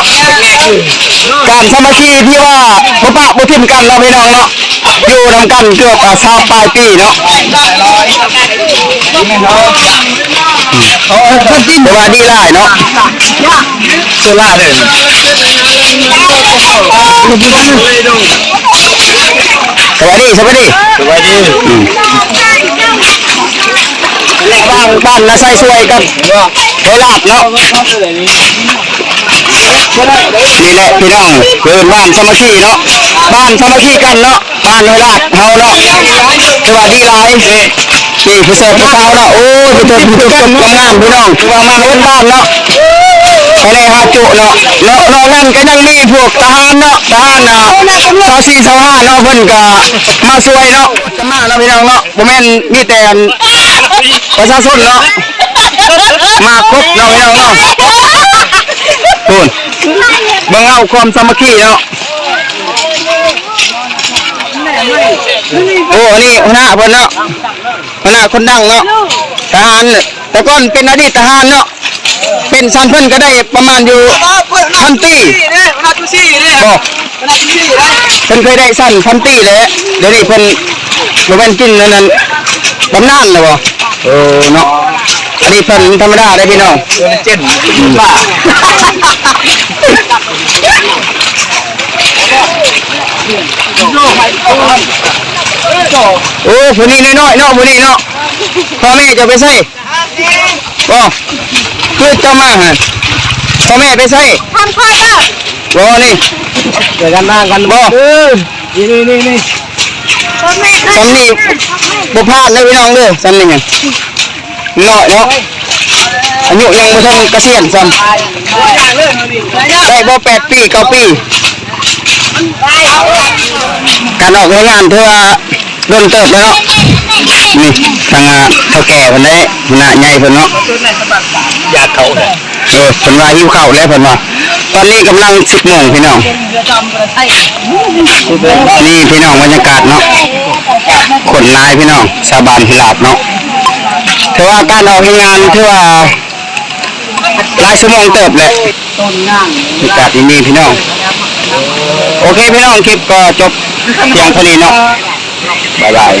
າະ ການສາມັກຄີທີ່ວ່າບໍ່ປະບໍ່ຖິ້ມກັນເນາະພີ່ນ້ອງເນາະ ຢູ່ນຳກັນເກືອບ ອ່າ ຊາວປາຍປີເນາະ ແຕ່ວ່າດີຫຼາຍເນາະ ໂຊລ່າເດີ ສະບາຍດີ ສະບາຍດີ ສະບາຍດີ ອືມ ບ້ານ ບ້ານນາໄຊຊ່ວຍກັບຫ້ວຍລາດເນາະ ນີ້ແຫຼະພີ່ນ້ອງ ເອີ້ນບ້ານສາມັກຄີເນາະ ບ້ານສາມັກຄີກັນເນາະ ບ້ານຫ້ວຍລາດເຮົາເນາະ ສະບາຍດີຫຼາຍ ນີ້ຜູ້ແຊບຜູ້ສາວເນາະ ໂອ້ຍ ໄປເຈີຜູ້ຊົມງາມພີ່ນ້ອງ ຄືວ່າມາເບິດບ້ານເນາະ ໄປໄດ້ຫາຈຸເນາະ ເນາະ ນອກນັ້ນກໍຍັງມີພວກທະຫານເນາະ ທະຫານ ອ່າ ຊາວສີ່ ຊາວຫ້າເນາະ ເພິ່ນກໍມາຊ່ວຍເນາະ ຈະມາເນາະພີ່ນ້ອງເນາະ ບໍ່ແມ່ນມີແຕ່ ອັນ ປະຊາຊົນເນາະ ມາຄົບເນາະພີ່ນ້ອງເນາະ ພຸ້ນ ເບິ່ງເອົາຄວາມສາມັກຄີເນາະ ໂອ້ ອັນນີ້ຫົວໜ້າເພິ່ນເນາະ ຫົວໜ້າຄົນດັງເນາະ ທະຫານ ແຕ່ກ່ອນເປັນອະດີດທະຫານເນາະ ເປັນຊັ້ນເພິ່ນກໍໄດ້ປະມານຢູ່ພັນຕີ ບໍ່ ເພິ່ນເຄີຍໄດ້ຊັ້ນພັນຕີແຫຼະ ດຽວນີ້ເພິ່ນບໍ່ແມ່ນກິນອັນນັ້ນ ບຳນານແລ້ວບໍ່ ເອີເນາະ ອັນນີ້ເພິ່ນທຳມະດາເດ້ພີ່ນ້ອງ ເອີ ເຈັນ ອືມ ໂອ້ ຜູ້ນີ້ນ້ອຍໆເນາະ ຜູ້ນີ້ເນາະ ພໍ່ແມ່ເຈົ້າໄປໃສ? ບໍ່ ຄືເຈົ້າມາຫັ້ນ ພໍ່ແມ່ໄປໃສ? ທາງຂ້ອຍບໍ່? ບໍ່ນີ້ ເດີນນາກັນບໍ່? ເອີ ນີ້ໆໆ ສ່ຳນີ້ບໍ່ພາດເດີພີ່ນ້ອງເດີ ສ່ຳນີ້ຫຍັງ ນ້ອຍເນາະ ອາຍຸຍັງບໍ່ທັນກະສຽນຊ້ຳ ໄດ້ບໍ່ ແປດປີ ເກົ້າປີ ການອອກແຮງງານຖືວ່າ ດົນເຕີບແລ້ວເນາະ ນີ້ທາງ ອ່າ ເຖົ້າແກ່ເພິ່ນເດ້ ຫົວໜ້າໃຫຍ່ເພິ່ນເນາະ ຢາກເຂົ້າ ເອີ ເພິ່ນວ່າຫິວເຂົ້າແລ້ວເພິ່ນວ່າ ຕອນນີ້ກຳລັງສິບໂມງພີ່ນ້ອງ ນີ້ພີ່ນ້ອງບັນຍາກາດເນາະ ຄົນຫຼາຍພີ່ນ້ອງ ຊາວບ້ານພິລາດເນາະ ຖືວ່າການອອກແຮງງານຖືວ່າ ຫຼາຍຊົ່ວໂມງເຕີບແຫຼະ ມີກາດດີໆ ພີ່ນ້ອງ ໂອເຄພີ່ນ້ອງ ຄລິບກໍຈົບພຽງເທົ່ານີ້ເນາະ ບາຍບາຍ.